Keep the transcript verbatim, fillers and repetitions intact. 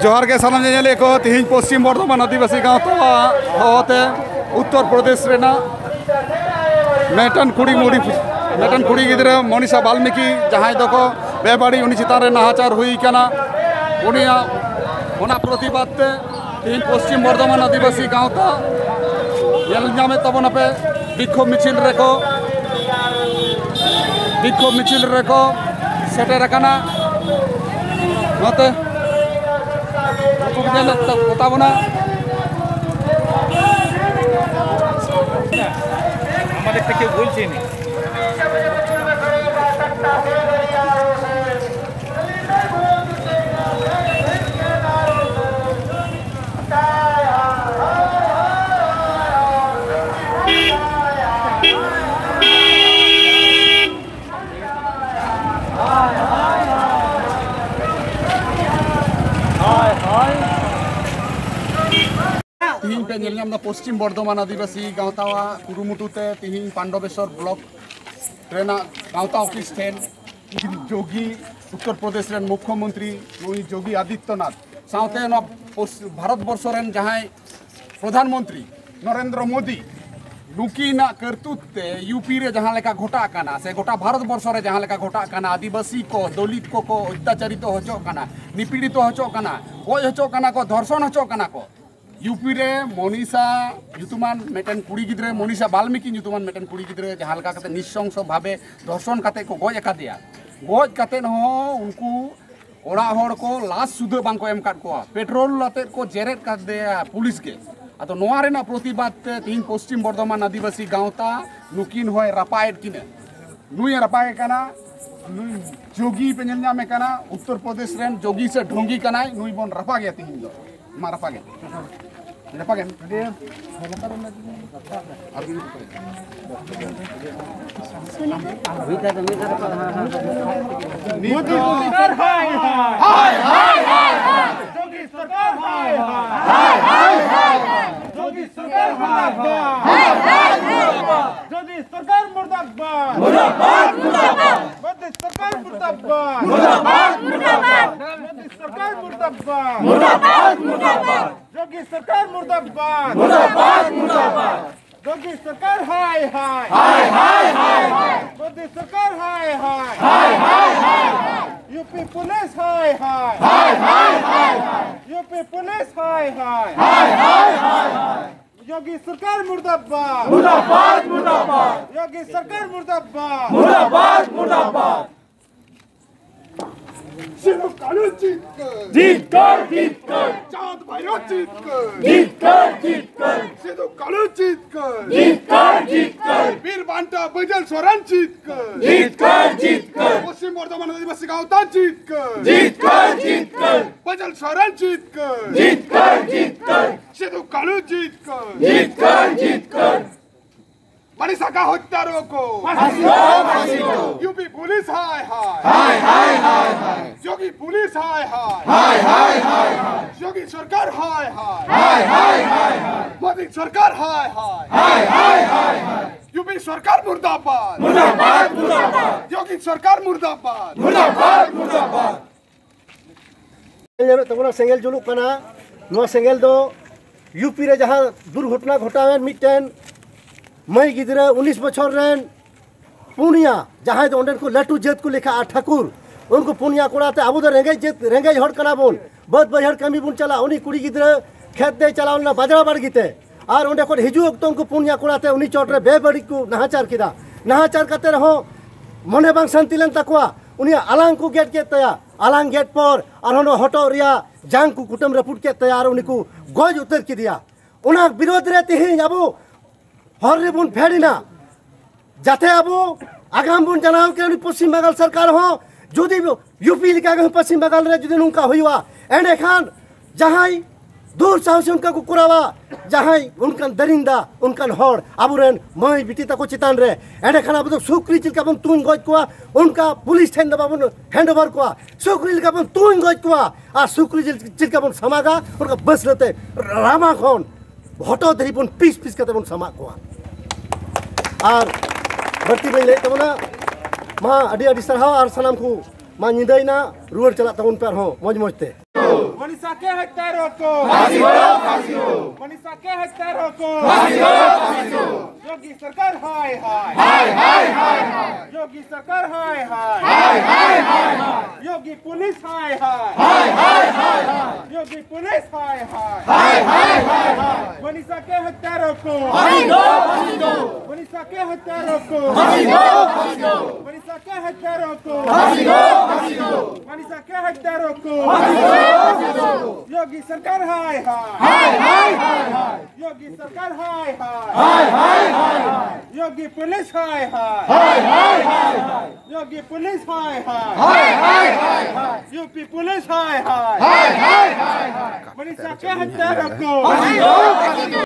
ᱡᱚᱦᱟᱨ ᱜᱮ ᱥᱟᱱᱟᱢ ᱧᱮᱧᱮᱞᱤᱭᱟᱹ ᱠᱚ᱾ ᱛᱤᱦᱤᱧ ᱯᱚᱥᱪᱤᱢ ᱵᱚᱨᱫᱷᱚᱢᱟᱱ ᱟᱹᱫᱤᱵᱟᱹᱥᱤ ᱜᱟᱶᱛᱟ ᱦᱚᱦᱚᱛᱮ ᱩᱛᱛᱚᱨ ᱯᱨᱚᱫᱮᱥ ᱨᱮᱱᱟᱜ ᱢᱤᱫᱴᱟᱝ ᱠᱩᱲᱤ ᱢᱩᱲᱤ, ᱢᱤᱫᱴᱟᱝ ᱠᱩᱲᱤ ᱜᱤᱫᱽᱨᱟᱹ ᱢᱚᱱᱤᱥᱟ ᱵᱟᱞᱢᱤᱠᱤ, ᱡᱟᱦᱟᱸᱭ ᱫᱚᱠᱚ ᱵᱮᱵᱟᱹᱲᱤᱡ, ᱩᱱᱤ ᱪᱮᱛᱟᱱ ᱨᱮ ᱱᱟᱦᱟᱪᱟᱨ ᱦᱩᱭ ᱠᱟᱱᱟ, ᱩᱱᱤᱭᱟᱜ, ᱚᱱᱟ ᱯᱨᱚᱛᱤᱵᱟᱫ ᱛᱮ ᱛᱮᱦᱮᱧ ᱯᱚᱥᱪᱤᱢ ᱵᱚᱨᱫᱷᱚᱢᱟᱱ ᱟᱹᱫᱤᱵᱟᱹᱥᱤ ᱜᱟᱶᱛᱟ ᱧᱮᱞ ᱧᱟᱢᱮᱫ ᱛᱟᱵᱚᱱᱟᱯᱮ, ᱵᱤᱠᱠᱷᱳᱵ ᱢᱤᱪᱷᱤᱞ ᱨᱮᱠᱚ, ᱵᱤᱠᱠᱷᱳᱵ ᱢᱤᱪᱷᱤᱞ ᱨᱮᱠᱚ ᱥᱮᱴᱮᱨ ᱟᱠᱟᱱᱟ᱾ ᱱᱚᱛᱮ ᱩᱱᱠᱩ ᱠᱚ ᱧᱮᱞᱮᱫ ᱠᱚᱛᱟ ᱵᱚᱱᱟ᱾ আমাদের থেকে বলছেনি। ᱛᱤᱦᱤᱧ ᱯᱮ ᱧᱮᱞ ᱧᱟᱢ ᱮᱫᱟ ᱯᱚᱥᱪᱤᱢ ᱵᱚᱨᱫᱷᱚᱢᱟᱱ ᱟᱹᱫᱤᱵᱟᱹᱥᱤ ᱜᱟᱶᱛᱟᱣᱟᱜ ᱠᱩᱨᱩᱢᱩᱴᱩ ᱛᱮ ᱛᱤᱦᱤᱧ ᱯᱟᱱᱰᱚᱵᱮᱥᱚᱨ ᱵᱞᱚᱠ ᱨᱮᱱᱟᱜ ᱜᱟᱶᱛᱟ ᱚᱯᱷᱤᱥ ᱴᱷᱮᱱ ᱡᱳᱜᱤ, ᱩᱛᱛᱚᱨ ᱯᱨᱚᱫᱮᱥ ᱨᱮᱱ ᱢᱩᱠᱠᱷᱚ ᱢᱚᱱᱛᱨᱤ ᱱᱩᱭ ᱡᱳᱜᱤ ᱟᱫᱤᱛᱭᱚᱱᱟᱛᱷ ᱥᱟᱶᱛᱮ ᱱᱚᱣᱟ ᱯᱚᱥ-, ᱵᱷᱟᱨᱚᱛ ᱵᱚᱨᱥᱚ ᱨᱮᱱ ᱡᱟᱦᱟᱸᱭ ᱯᱨᱚᱫᱷᱟᱱ ᱢᱚᱱᱛᱨᱤ ᱱᱚᱨᱮᱱᱫᱨᱚ ᱢᱳᱫᱤ, ᱱᱩᱠᱤᱱᱟᱜ ᱠᱟᱹᱨᱛᱩᱛ ᱛᱮ ᱭᱩᱯᱤ ᱨᱮ ᱡᱟᱦᱟᱸ ᱞᱮᱠᱟ ᱜᱷᱚᱴᱟᱜ ᱠᱟᱱᱟ ᱥᱮ ᱜᱚᱴᱟ ᱵᱷᱟᱨᱚᱛ ᱵᱚᱨᱥᱚ ᱨᱮ ᱡᱟᱦᱟᱸ ᱞᱮᱠᱟ ᱜᱷᱚᱴᱟᱜ ᱠᱟᱱᱟ, ᱟᱹᱫᱤᱵᱟᱹᱥᱤ ᱠᱚ, ᱫᱚᱞᱤᱛ ᱠᱚᱠᱚ ᱚᱛᱛᱟᱪᱟᱨᱤᱛᱚ ᱦᱚᱪᱚᱜ ᱠᱟᱱᱟ, ᱱᱤᱯᱤᱲᱤᱛᱚ ᱦᱚᱪᱚᱜ ᱠᱟᱱᱟ, ᱜᱚᱡ ᱦᱚᱪᱚᱜ ᱠᱟᱱᱟ ᱠᱚ, ᱫᱷᱚᱨᱥᱚᱱ ᱦᱚᱪᱚᱜ ᱠᱟᱱᱟ ᱠᱚ, ᱭᱩᱯᱤ ᱨᱮ ᱢᱚᱱᱤᱥᱟ ᱧᱩᱛᱩᱢᱟᱱ ᱢᱤᱫᱴᱮᱱ ᱠᱩᱲᱤ ᱜᱤᱫᱽᱨᱟᱹ, ᱢᱚᱱᱤᱥᱟ ᱵᱟᱞᱢᱤᱠᱤ ᱧᱩᱛᱩᱢᱟᱱ ᱢᱤᱫᱴᱮᱱ ᱠᱩᱲᱤ ᱜᱤᱫᱽᱨᱟᱹ ᱡᱟᱦᱟᱸ ᱞᱮᱠᱟ ᱠᱟᱛᱮ ᱱᱤᱥᱥᱚᱝᱥᱚ ᱵᱷᱟᱵᱮ ᱫᱷᱚᱨᱥᱚᱱ ᱠᱟᱛᱮ ᱠᱚ ᱜᱚᱡ ᱟᱠᱟᱫᱮᱭᱟ, ᱜᱚᱡ ᱠᱟᱛᱮ ᱦᱚᱸ ᱩᱱᱠᱩ ᱚᱲᱟᱜ ᱦᱚᱲ ᱠᱚ ᱞᱟᱥ ᱥᱩᱫᱷᱟᱹ ᱵᱟᱝ ᱠᱚ ᱮᱢ ᱟᱠᱟᱫ ᱠᱚᱣᱟ, ᱯᱮᱴᱨᱳᱞ ᱟᱛᱮᱫ ᱠᱚ ᱡᱮᱨᱮᱫ ᱠᱟᱫᱮᱭᱟ ᱯᱩᱞᱤᱥ ᱜᱮ᱾ ᱟᱫᱚ ᱱᱚᱣᱟ ᱨᱮᱱᱟᱜ ᱯᱨᱚᱛᱤᱵᱟᱫ ᱛᱮ ᱛᱤᱦᱤᱧ ᱯᱚᱥᱪᱤᱢ ᱵᱚᱨᱫᱷᱚᱢᱟᱱ ᱟᱹᱫᱤᱵᱟᱹᱥᱤ ᱜᱟᱶᱛᱟ ᱱᱩᱠᱤᱱ ᱦᱚᱸᱭ ᱨᱟᱯᱟᱜ ᱮᱫ ᱠᱤᱱᱟ, ᱱᱩᱭ ᱮ ᱨᱟᱯᱟᱜ ᱮ ᱠᱟᱱᱟ, ᱱᱩᱭ ᱡᱳᱜᱤ ᱯᱮ ᱧᱮᱞ ᱧᱟᱢᱮ ᱠᱟᱱᱟ, ᱩᱛᱛᱚᱨ ᱯᱨᱚᱫᱮᱥ ᱨᱮᱱ ᱡᱳᱜᱤ ᱥᱮ ᱰᱷᱳᱝᱜᱤ ᱠᱟᱱᱟᱭ, ᱱᱩᱭ ᱵᱚᱱ ᱨᱟᱯᱟᱜᱮᱭᱟ ᱛᱤᱦᱤᱧ ᱫᱚ, ᱢᱟ ᱨᱟᱯᱟᱜᱮ᱾ ᱜᱟᱯᱟ ᱜᱮ᱾ ᱡᱳᱜᱤ ᱥᱚᱨᱠᱟᱨ ᱦᱟᱭ ᱦᱟᱭ। ᱡᱳᱜᱤ ᱥᱚᱨᱠᱟᱨ ᱦᱟᱭ ᱦᱟᱭ। ᱡᱳᱜᱤ ᱥᱚᱨᱠᱟᱨ ᱢᱩᱨᱫᱟᱵᱟᱫ। ᱢᱩᱨᱫᱟᱵᱟᱫ, ᱢᱩᱨᱫᱟᱵᱟᱫ। ᱢᱳᱫᱤ ᱥᱚᱨᱠᱟᱨ ᱢᱩᱨᱫᱟᱵᱟᱫ। ᱢᱩᱨᱫᱟᱵᱟᱫ, ᱢᱩᱨᱫᱟᱵᱟᱫ। ᱢᱳᱫᱤ ᱥᱚᱨᱠᱟᱨ ᱢᱩᱨᱫᱟᱵᱟᱫ। ᱢᱩᱨᱫᱟᱵᱟᱫ, ᱢᱩᱨᱫᱟᱵᱟᱫ। ᱡᱳᱜᱤ ᱥᱚᱨᱠᱟᱨ ᱢᱩᱨᱫᱟᱵᱟᱫ। ᱢᱩᱨᱫᱟᱵᱟᱫ, ᱢᱩᱨᱫᱟᱵᱟᱫ। ᱡᱳᱜᱤ ᱥᱚᱨᱠᱟᱨ ᱦᱟᱭ ᱦᱟᱭ। ᱦᱟᱭ, ᱦᱟᱭ, ᱦᱟᱭ, ᱦᱟᱭ। ᱢᱳᱫᱤ ᱥᱚᱨᱠᱟᱨ ᱦᱟᱭ ᱦᱟᱭ। ᱦᱟᱭ, ᱦᱟᱭ, ᱦᱟᱭ, ᱦᱟᱭ। यूपी पुलिस हाय हाय। हाय, हाय, हाय, हाय। यूपी पुलिस हाय हाय। हाय, हाय, हाय, हाय। योगी सरकार मुर्दाबाद। मुर्दाबाद, मुर्दाबाद। योगी सरकार मुर्दाबाद। मुर्दाबाद, मुर्दाबाद। सिद्धू कालू जीत कर। जीत कर, जीत कर। चांद भैरव जीत कर। जीत कर, जीत कर। सिद्धू कालू जीत कर। जीत कर, जीत कर। वीर बांटा बैजल सोरेन जीत कर। जीत कर, जीत कर। पश्चिम बर्धमान आदिवासी गांवता जीत कर। जीत कर, जीत कर। बैजल सोरेन जीत कर। जीत कर, जीत कर। सिद्धू कालू जीत कर। जीत कर, जीत कर। मणिसागा हत्यारों को। फांसी दो, फांसी दो। यूपी पुलिस हाय हाय। हाय, हाय, हाय, हाय। योगी पुलिस हाय हाय। हाय, हाय, हाय, हाय। योगी सरकार हाय हाय। हाय, हाय, हाय, हाय। मोदी सरकार हाय हाय। हाय, हाय, हाय, हाय। यूपी सरकार मुर्दाबाद। मुर्दाबाद, मुर्दाबाद। योगी सरकार मुर्दाबाद। मुर्दाबाद, मुर्दाबाद। ᱧᱮᱞᱚᱜ ᱛᱟᱵᱚᱱᱟ, ᱥᱮᱸᱜᱮᱞ ᱡᱩᱞᱩᱜ ᱠᱟᱱᱟ᱾ ᱱᱚᱣᱟ ᱥᱮᱸᱜᱮᱞ ᱫᱚ ᱭᱩᱯᱤ ᱨᱮ ᱡᱟᱦᱟᱸ ᱫᱩᱨᱜᱷᱚᱴᱚᱱᱟ ᱜᱷᱚᱴᱟᱣᱮᱱ, ᱢᱤᱫᱴᱮᱱ ᱢᱟᱹᱭ ᱜᱤᱫᱽᱨᱟᱹ ᱩᱱᱤᱥ ᱵᱚᱪᱷᱚᱨ ᱨᱮᱱ ᱯᱩᱱᱭᱟ, ᱡᱟᱦᱟᱸᱭ ᱫᱚ ᱚᱸᱰᱮᱱ ᱠᱚ ᱞᱟᱹᱴᱩ ᱡᱟᱹᱛ ᱠᱚ ᱞᱮᱠᱷᱟᱜᱼᱟ, ᱴᱷᱟᱹᱠᱩᱨ, ᱩᱱᱠᱩ ᱯᱩᱱᱭᱟ ᱠᱚᱲᱟ ᱛᱮ, ᱟᱵᱚ ᱫᱚ ᱨᱮᱸᱜᱮᱡ ᱡᱟᱹᱛ, ᱨᱮᱸᱜᱮᱡ ᱦᱚᱲ ᱠᱟᱱᱟ ᱵᱚᱱ, ᱵᱟᱹᱫᱽ ᱵᱟᱹᱭᱦᱟᱹᱲ ᱠᱟᱹᱢᱤ ᱵᱚᱱ ᱪᱟᱞᱟᱜᱼᱟ᱾ ᱩᱱᱤ ᱠᱩᱲᱤ ᱜᱤᱫᱽᱨᱟᱹ ᱠᱷᱮᱛ ᱛᱮᱭ ᱪᱟᱞᱟᱣ ᱞᱮᱱᱟ ᱵᱟᱡᱽᱲᱟ ᱵᱟᱲᱜᱮ ᱛᱮ, ᱟᱨ ᱚᱸᱰᱮ ᱠᱷᱚᱱ ᱦᱤᱡᱩᱜ ᱚᱠᱛᱚ ᱩᱱᱠᱩ ᱯᱩᱱᱭᱟ ᱠᱚᱲᱟ ᱛᱮ ᱩᱱᱤ ᱪᱚᱴ ᱨᱮ ᱵᱮᱵᱟᱹᱲᱤᱡ ᱠᱚ ᱱᱟᱦᱟᱪᱟᱨ ᱠᱮᱫᱟ᱾ ᱱᱟᱦᱟᱪᱟᱨ ᱠᱟᱛᱮ ᱨᱮᱦᱚᱸ ᱢᱚᱱᱮ ᱵᱟᱝ ᱥᱟᱱᱛᱤ ᱞᱮᱱ ᱛᱟᱠᱚᱣᱟ, ᱩᱱᱤᱭᱟᱜ ᱟᱞᱟᱝ ᱠᱚ ᱜᱮᱫ ᱠᱮᱫ ᱛᱟᱭᱟ᱾ ᱟᱞᱟᱝ ᱜᱮᱫ ᱯᱚᱨ ᱟᱨᱦᱚᱸ ᱱᱚᱣᱟ ᱦᱚᱴᱚᱜ ᱨᱮᱭᱟᱜ ᱡᱟᱝ ᱠᱚ ᱠᱩᱴᱟᱹᱢ ᱨᱟᱹᱯᱩᱫ ᱠᱮᱫ ᱛᱟᱭᱟ ᱟᱨ ᱩᱱᱤ ᱠᱚ ᱜᱚᱡ ᱩᱛᱟᱹᱨ ᱠᱮᱫᱮᱭᱟ᱾ ᱚᱱᱟ ᱵᱤᱨᱳᱫᱷ ᱨᱮ ᱛᱮᱦᱮᱧ ᱟᱵᱚ ᱦᱚᱨ ᱨᱮᱵᱚᱱ ᱯᱷᱮᱰ ᱮᱱᱟ, ᱡᱟᱛᱮ ᱟᱵᱚ ᱟᱜᱟᱢ ᱵᱚᱱ ᱡᱟᱱᱟᱣ ᱠᱮ ᱩᱱᱤ ᱯᱚᱥᱪᱤᱢ ᱵᱟᱝᱜᱟᱞ ᱥᱚᱨᱠᱟᱨ ᱦᱚᱸ ᱡᱩᱫᱤ ᱭᱩᱯᱤ ᱞᱮᱠᱟ ᱜᱮ ᱯᱚᱥᱪᱤᱢ ᱵᱟᱝᱜᱟᱞ ᱨᱮ ᱡᱩᱫᱤ ᱱᱚᱝᱠᱟ ᱦᱩᱭᱩᱜᱼᱟ, ᱮᱸᱰᱮᱠᱷᱟᱱ ᱡᱟᱦᱟᱸᱭ ᱫᱩᱨ ᱥᱟᱦᱚᱥᱤ ᱚᱱᱠᱟ ᱠᱚ ᱠᱚᱨᱟᱣᱟ, ᱡᱟᱦᱟᱸᱭ ᱚᱱᱠᱟᱱ ᱫᱟᱨᱤᱱᱫᱟ, ᱚᱱᱠᱟᱱ ᱦᱚᱲ ᱟᱵᱚᱨᱮᱱ ᱢᱟᱹᱭ ᱵᱤᱴᱤ ᱛᱟᱠᱚ ᱪᱮᱛᱟᱱ ᱨᱮ᱾ ᱮᱸᱰᱮᱠᱷᱟᱱ ᱟᱵᱚ ᱫᱚ ᱥᱩᱠᱨᱤ ᱪᱮᱫ ᱞᱮᱠᱟ ᱵᱚᱱ ᱛᱩᱧ ᱜᱚᱡ ᱠᱚᱣᱟ, ᱚᱱᱠᱟ ᱯᱩᱞᱤᱥ ᱴᱷᱮᱱ ᱫᱚ ᱵᱟᱵᱚᱱ ᱦᱮᱱᱰ ᱳᱵᱷᱟᱨ ᱠᱚᱣᱟ, ᱥᱩᱠᱨᱤ ᱞᱮᱠᱟ ᱵᱚᱱ ᱛᱩᱧ ᱜᱚᱡ ᱠᱚᱣᱟ᱾ ᱟᱨ ᱥᱩᱠᱨᱤ ᱡᱤᱞ ᱪᱮᱫ ᱞᱮᱠᱟ ᱵᱚᱱ ᱥᱟᱢᱟᱜᱟ, ᱚᱱᱠᱟ ᱵᱟᱹᱥᱞᱟᱹ ᱛᱮ ᱨᱟᱢᱟ ᱠᱷᱚᱱ ᱦᱚᱴᱚᱜ ᱫᱷᱟᱹᱨᱤᱡ ᱵᱚᱱ ᱯᱤᱥ ᱯᱤᱥ ᱠᱟᱛᱮ ᱵᱚᱱ ᱥᱟᱢᱟᱜ ᱠᱚᱣᱟ᱾ ᱟᱨ ᱵᱟᱹᱲᱛᱤ ᱵᱟᱹᱧ ᱞᱟᱹᱭᱮᱫ ᱛᱟᱵᱚᱱᱟ, ᱢᱟ ᱟᱹᱰᱤ ᱟᱹᱰᱤ ᱥᱟᱨᱦᱟᱣ᱾ ᱟᱨ ᱥᱟᱱᱟᱢ ᱠᱚ ᱢᱟ ᱧᱤᱫᱟᱹᱭᱮᱱᱟ, ᱨᱩᱣᱟᱹᱲ ᱪᱟᱞᱟᱜ ᱛᱟᱵᱚᱱ ᱯᱮ ᱟᱨᱦᱚᱸ ᱢᱚᱡᱽ ᱢᱚᱡᱽ ᱛᱮ᱾ मनीषा के हत्यारों को फांसी दो, फांसी दो। मनीषा के हत्यारों को फांसी दो, फांसी दो। योगी सरकार हाय हाय। हाय, हाय, हाय, हाय। योगी सरकार हाय हाय। हाय, हाय, हाय, हाय। योगी पुलिस हाय हाय। हाय, हाय, हाय, हाय। योगी पुलिस हाय हाय। हाय, हाय, हाय, हाय। मनीषा के हत्यारों को फांसी दो, फांसी दो। मनीषा के हत्यारों को फांसी दो, फांसी दो। मनीषा के हत्यारों को फांसी दो, फांसी दो। मनीषा के हत्यारों को फांसी दो, फांसी दो। योगी सरकार हाय हाय। हाय, हाय, हाय, हाय। योगी सरकार हाय हाय। हाय, हाय, हाय, हाय। योगी पुलिस हाय हाय। हाय, हाय, हाय, हाय। योगी पुलिस हाय हाय। हाय, हाय, हाय, हाय। यूपी पुलिस हाय हाय। हाय, हाय, हाय, हाय। मनीषा के हत्यारों को फांसी दो, फांसी दो।